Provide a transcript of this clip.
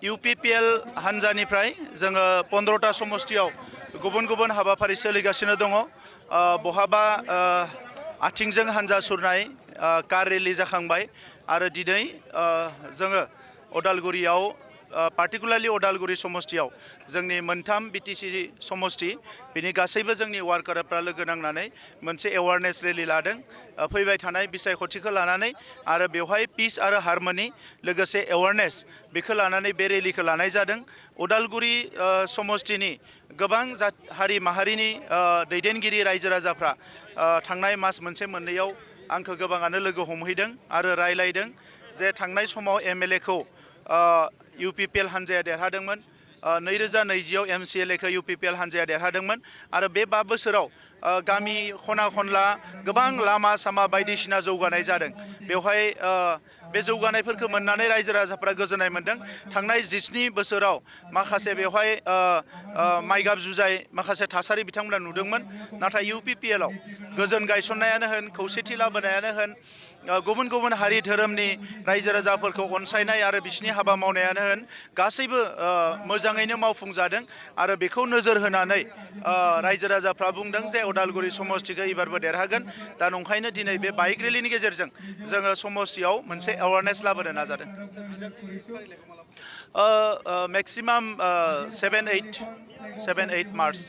UPPL हानजानिफ्राय जोङो 15टा समष्टियाव गुबुन गुबुन हाबाफारि सोलिगासिनो दङ। बहाबा आथिंजों हानजा सुरनाय कार रेलि जाखांबाय आरो दिनै जोङो अदालगुरियाव पार्टिकुलारलि अदालगुरि समष्टियाव जोंनि मोनथाम BTC समष्टि बिनि गासैबो जोंनि वार्कारफ्रा लोगो नांनानै मोनसे एवारनेस रेलि लादों फैबाय थानाय बिसायख'थिखौ लानानै आरो बेवहाय पिस आरो हारमोनि लोगोसे एवारनेस बेखौ लानानै बे रेलिखौ लानाय जादों। अदालगुरि समष्टिनि गोबां हारि माहारिनि दैदेनगिरि रायजो राजाफ्रा थांनाय मास मोनसे मोननैयाव आंखौ गोबाङानो लोगो हमहैदों आरो रायलायदों जे थांनाय समाव MLA खौ UPPL हानजाया देरहादोंमोन। 2020आव MCLA खौ UPPL हानजाया देरहादोंमोन आरो बे 5 बोसोराव गामि खना खनला गोबां लामा सामा बायदिसिना जौगानाय जादों। बेवहाय बे जौगानायफोरखौ मोननानै रायजो राजाफ्रा गोजोननाय मोनदों। थांनाय 17 बोसोराव माखासे बेवहाय माइगाब जुजाय माखासे थासारि बिथांमोना नुदोंमोन। नाथाय UPPL आव गोजोन गायसननायानो होन खौसेथि लाबोनायानो होन गुबुन गुबुन हारि धोरोमनि रायजो राजाफोरखौ अनसायनाय आरो बिसिनि हाबा मावनायानो होन गासैबो मोजाङैनो मावफुंजादों आरो बेखौ नोजोर होनानै रायजो राजाफ्रा बुंदों जे अदालगुरि समष्टिखौ एबारबो देरहागोन। दा नंखायनो दिनै बे बाइक रेलिनि गेजेरजों जोङो समष्टियाव मोनसे एवारनेस लाबोनो नाजादों। Maximum 7-8 March